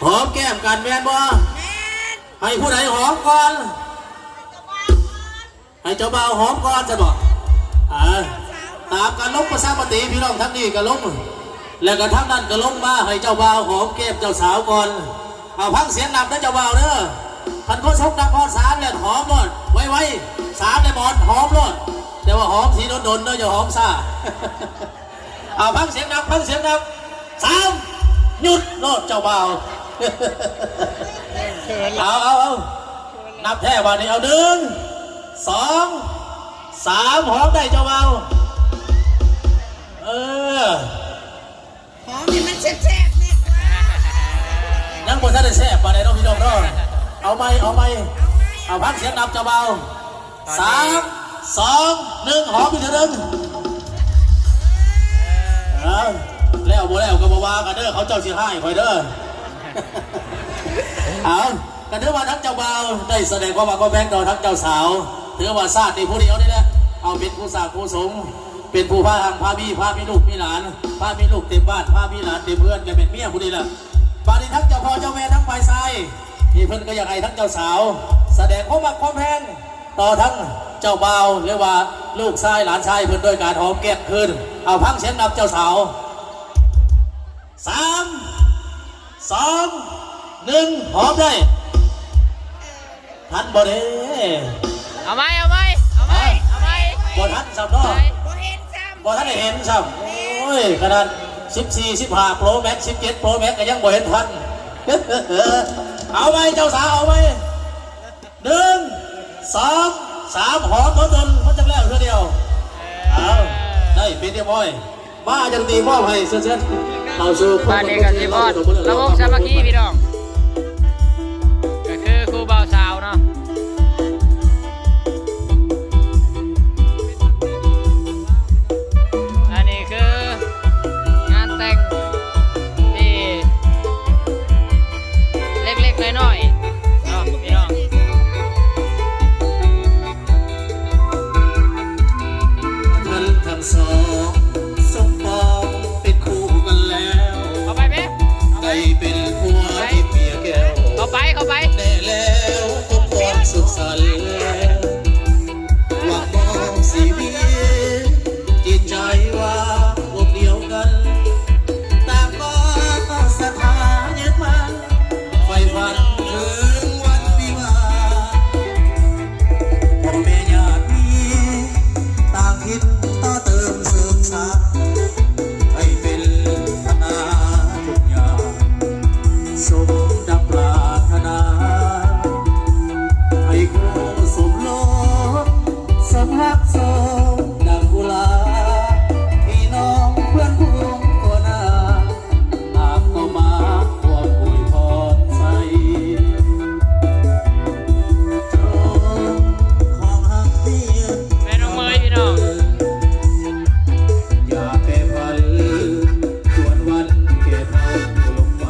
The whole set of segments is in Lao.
ຫອມແກ້ມກັນແມ່ນບໍ່? ແມ່ນ. ໃຫ້ຜູ້ໃດຫອມກ່ອນ? ໃຫ້ເຈົ້າບ່າວຫອມກ່ອນຊັ້ນບໍ? ເອີ ຕາມການລົງປະຊາມະຕິ ພີ່ນ້ອງທາງນີ້ກໍລົງ ແລ້ວກໍທາງນັ້ນກໍລົງມາ ໃຫ້ເຈົ້າບ່າວຫອມແກ້ມເຈົ້າສາວກ່ອນ. ເອົາ ຟັງສຽງນັບເດີເຈົ້າບ່າວເດີ. ຄັນໂຄສົກນັບຮອດສາມແລ້ວຫອມໂລດ ໄວໆ ສາມແລ້ວໝອນ ຫອມໂລດ ແຕ່ວ່າຫອມທີດົນໆເດີ ຢ່າຫອມຊ້າ. ເອົາ ຟັງສຽງນັບ ຟັງສຽງນັບ ສາມ ຢຸດໂລດເຈົ້າບ່າວ. ເອົາ ເອົາ ເອົາ ນັບແທ້ບາດນີ້ ເອົາ ໜຶ່ງ ສອງ ສາມ ຫອມໄດ້ເຈົ້າບ່າວ. ເອີ ຫອມໃຫ້ມັນແຊບໆ ແນ່ກວ່າ. ຍັງບໍ່ທັນໄດ້ແຊບປານໃດເນາະ ພີ່ນ້ອງເນາະ. ເອົາໃໝ່ ເອົາໃໝ່ ເອົາໃໝ່ ເອົາ ຟັງສຽງນັບເຈົ້າບ່າວ. ສາມ ສອງ ໜຶ່ງ ຫອມອີກເທື່ອໜຶ່ງ. ເອີ ແລ້ວບໍ່ແລ້ວກໍບໍ່ວ່າກັນເດີ ເຂົາເຈົ້າຊິຮ້າຍຂ້ອຍເດີ. ເອົາ ກໍຖືວ່າທັງເຈົ້າບ່າວໄດ້ສະແດງຄວາມຮັກຄວາມແພງຕໍ່ທັງເຈົ້າສາວ ຖືວ່າຊາດນີ້ຜູ້ດຽວນີ້ແຫຼະ ເອົາເປັນຜູ້ສ້າງຜູ້ສົງ ເປັນຜູ້ພາຮັ່ງພາມີ ພາມີລູກມີຫຼານ ພາມີລູກເຕັມບ້ານ ພາມີຫຼານເຕັມເຮືອນ ກໍແມ່ນເມຍຜູ້ນີ້ແຫຼະ. ບາດນີ້ທັງເຈົ້າພໍ່ເຈົ້າແມ່ທັງຝ່າຍຊາຍ ທີ່ເພິ່ນກໍຢາກໃຫ້ທັງເຈົ້າສາວສະແດງຄວາມຮັກຄວາມແພງ ຕໍ່ທັງເຈົ້າບ່າວ ຫຼືວ່າລູກຊາຍຫຼານຊາຍເພິ່ນ ໂດຍການຫອມແກ້ມຄືນ. ເອົາ ຟັງສຽງນັບເຈົ້າສາວ. ສາມ ສອງ ໜຶ່ງ ຫອມໄດ້. ທັນບໍ່ເດ້? ເອົາໃໝ່ ເອົາໃໝ່ ເອົາໃໝ່ ເອົາໃໝ່. ບໍ່ທັນຊ້ຳເນາະ ບໍ່ເຫັນຊ້ຳ ບໍ່ທັນໄດ້ເຫັນຊ້ຳ. ໂອ້ຍ ຂະໜາດສິບສີ່ ສິບຫ້າ ໂປຣແມັກ ສິບເຈັດ ໂປຣແມັກ ກໍຍັງບໍ່ເຫັນທັນ. ເອົາໃໝ່ເຈົ້າສາວ ເອົາໃໝ່. ໜຶ່ງ ສອງ ສາມ ຫອມດົນໆ ມັນຈັ່ງແລ້ວເທື່ອດຽວ. ເອົາ ໄດ້ເປັນຮຽບຮ້ອຍ. ມາຈັ່ງຕີມອບໃຫ້ເຊີນໆ ເຂົ້າສູ່ ບາດນີ້ກໍຊິຮອດລຳວົງສາມັກຄີພີ່ນ້ອງ ກໍຄືຄູ່ບ່າວສາວເນາະ. ອັນນີ້ຄື ງານແຕ່ງທີ່ເລັກໆ ນ້ອຍໆ ເນາະພີ່ນ້ອງ. ທ່ານທັງສອງສົມປອງເປັນຄູ່ກັນແລ້ວ ເຂົ້າໄປແມ່ ໄດ້ເປັນຜົວທີ່ເມຍແກ້ວ ເຂົ້າໄປ ເຂົ້າໄປ ແນ່ແລ້ວ ພົບຄວາມສຸກສັນ ຫວັງມອງຊີວິດ ຈິດໃຈວ່າພວກດຽວກັນ ຕ່າງກໍສັດທາຍຶດໝັ້ນ ໃຝ່ຝັນເຖິງວັນວິວາ ພໍ່ແມ່ຍາດມີຕ່າງຖິ່ນຕໍ່ເຕີມເສີມສ້າງ ໃຫ້ເປັນພັນນາທຸກຢ່າງ ສົມດັ່ງປາດຖະໜາ ໃຫ້ຄູ່ສົມລົມ ສົມຮັກສົມດັ່ງກຸລາ ພີ່ນ້ອງເພື່ອນຝູງທົ່ວໜ້າ ຕ່າງກໍມາຮ່ວມອວຍພອນໃສ່ ຈົງຄອງຮັກເມຍ ແມ່ນ້ອງເມຍ ພີ່ນ້ອງ ຢ່າແປຜັນ ຈວນວັນແກ່ເຖົ້າລົງໄປ.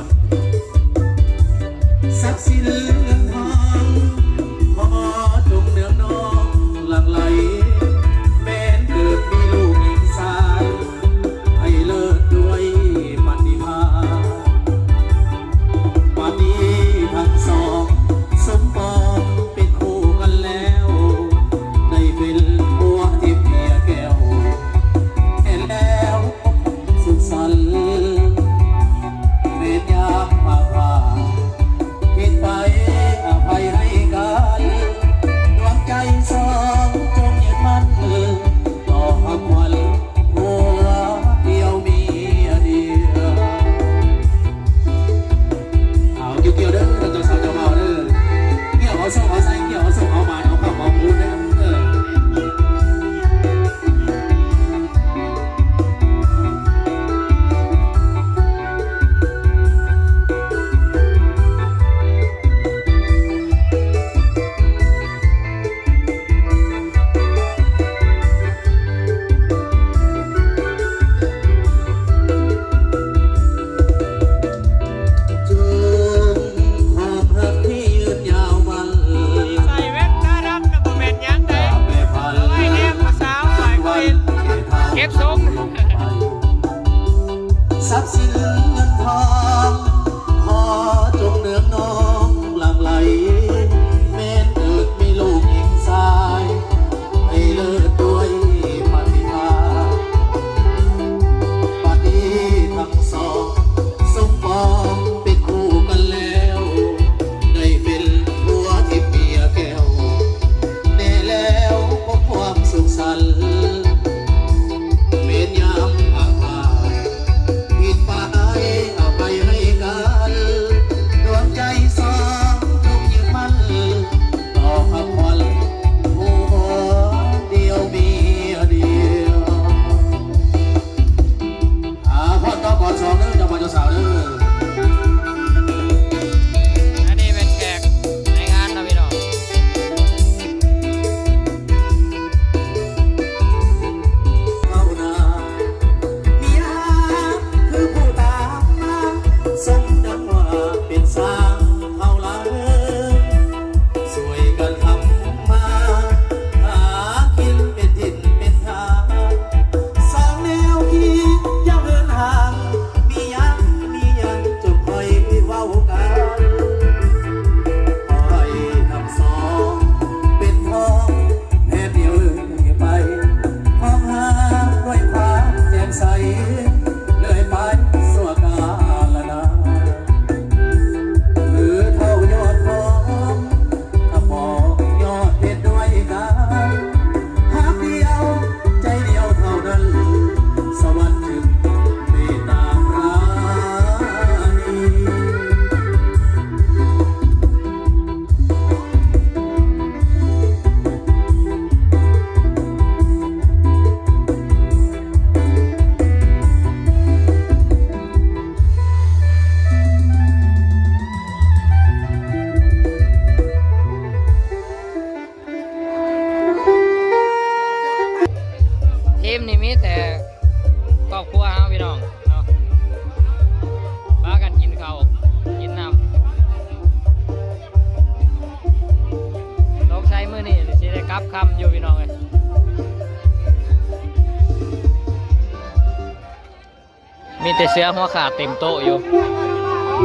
ແຕ່ເສືອຫົວຂາດເຕັມໂຕະຢູ່.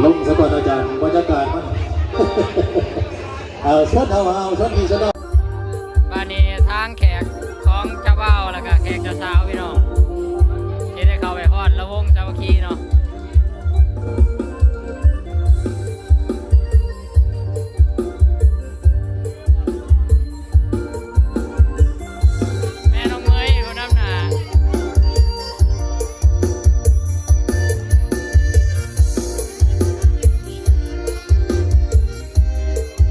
ລົງສະກ່ອນອາຈານ, ບັນຍາກາດມັນ ເອົາ ເຊີນເຮົາ ເອົາ ເຊີນພີ່ເຊີນນ້ອງ. ບາດນີ້ທາງແຂກຂອງເຈົ້າບ່າວ ແລ້ວກະແຂກເຈົ້າສາວ ພີ່ນ້ອງ ທີ່ໄດ້ເຂົ້າໄປຮອດລຳວົງສາມັກຄີເນາະ. ແມ່ນ້ອງເມຍຜູ້ນຳໜ້າ.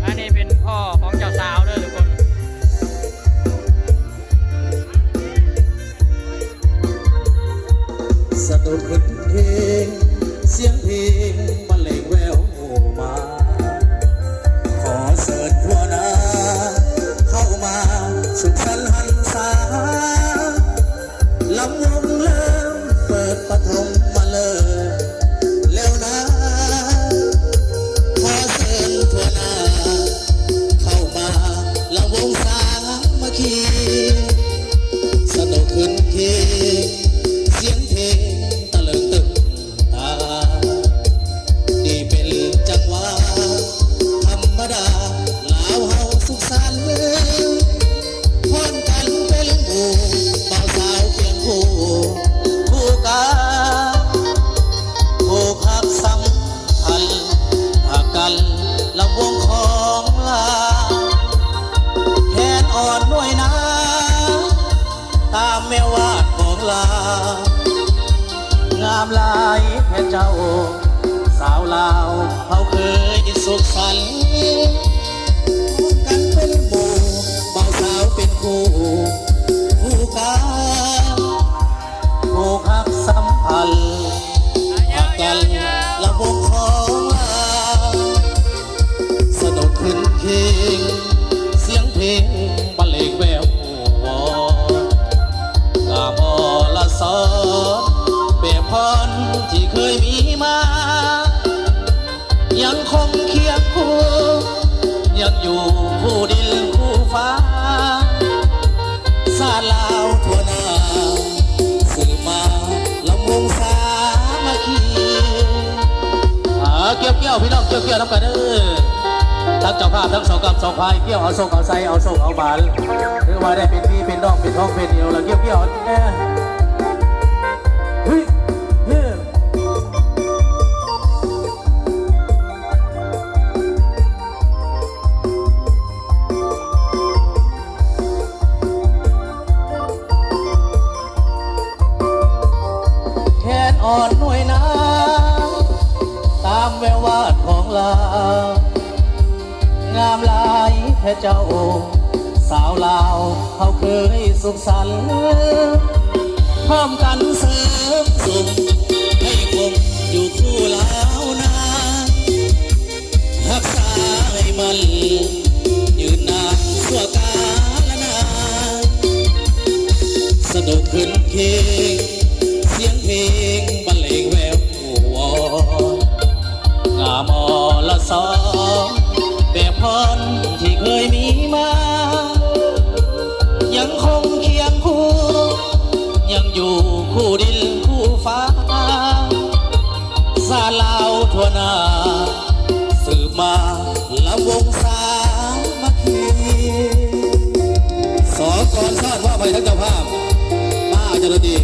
ອັນນີ້ເປັນພໍ່ຂອງເຈົ້າສາວເດີທຸກຄົນ. ສະດຸດຂຶ້ນເພງ, ສຽງເພງບັນເລງແວ່ວມາ, ຂໍເຊີນທົ່ວໜ້າເຂົ້າມາສຸກສັນຫັນສາ. ລຳວົງເລີ່ມເປີດປະຖົມມະເລີກແລ້ວນາ, ຂໍເຊີນທົ່ວໜ້າເຂົ້າມາລຳວົງສາມັກຄີ. ສະດຸດຂຶ້ນເພງ, ສຽງເພງຕະເລີງຕຶງຕາ, ນີ້ເປັນຈັງຫວະທຳມະດາ ລາວເຮົາສຸກສັນ ພ້ອມກັນເປັນໝູ່ ບ່າວສາວຄຽງຄູ່ ຄູ່ການ ຜູກຮັກສຳພັນ ຮັກກັນລຳວົງຂອງລາວ ແຄນອ່ອນໜ່ວຍນາ ຕາມແມວວາດຂອງລາວ ງາມຫຼາຍແທ້ເຈົ້າ ສາວລາວເຮົາເຄີຍສຸກສັນ ຮ່ວມກັນເປັນໝູ່ ບ່າວສາວເປັນຄູ່ ຄູ່ກັນ ຜູກຮັກສຳພັນ ຮັກກັນລຳວົງຂອງລາວ ສະດຸດຂຶ້ນເພງ ສຽງເພງບັນເລງແວ່ວ ວອນ ງາມອໍລະສອນ ແປພອນທີ່ເຄີຍມີມາ ຍັງຄົງຄຽງຄູ່ ຍັງຢູ່ຄູ່ດິນຄູ່ຟ້າ ຊາດລາວທົ່ວໜ້າ ສືບມາລຳວົງສາມັກຄີ. ອ່າ ກ່ຽວໆ ພີ່ນ້ອງ ກ່ຽວໆ ນຳກັນເດີ ທັງເຈົ້າພາບ ທັງສອງກຳສອງພາຍ ກ່ຽວເອົາໂຊກເອົາໄຊ ເອົາໂຊກເອົາໝານ ຖືວ່າໄດ້ເປັນພີ່ເປັນນ້ອງ ເປັນທອງເປັນເອວ ລະກ່ຽວໆ ແນ່ ເຮີ້ ເຮີ້. ແຄນອ່ອນໜ່ວຍນາ ຕາມແວວວາດຂອງລາວ ງາມຫຼາຍແທ້ເຈົ້າ ສາວລາວເຮົາເຄີຍສຸກສັນ ພ້ອມກັນເສີມສຸກ ໃຫ້ຄົງຢູ່ຄູ່ລາວນາ ຮັກສາໃຫ້ໝັ້ນຍືນນານຊົ່ວກາລະນານ ສະດຸດຂຶ້ນເຄງ ສຽງເພງບັນເລງແວວວອນ ງາມອໍລະສອນ ແບບພອນທີ່ເຄີຍມີມາ ຍັງຄົງຄຽງຄູ່ ຍັງຢູ່ຄູ່ດິນຄູ່ຟ້າ ຊາດລາວທົ່ວໜ້າ ສືບມາລຳວົງສາມັກຄີ. ສອກອນສອດມອບໃຫ້ທັງເຈົ້າພາບ ມາເຈົ້າໜ້າທີ່.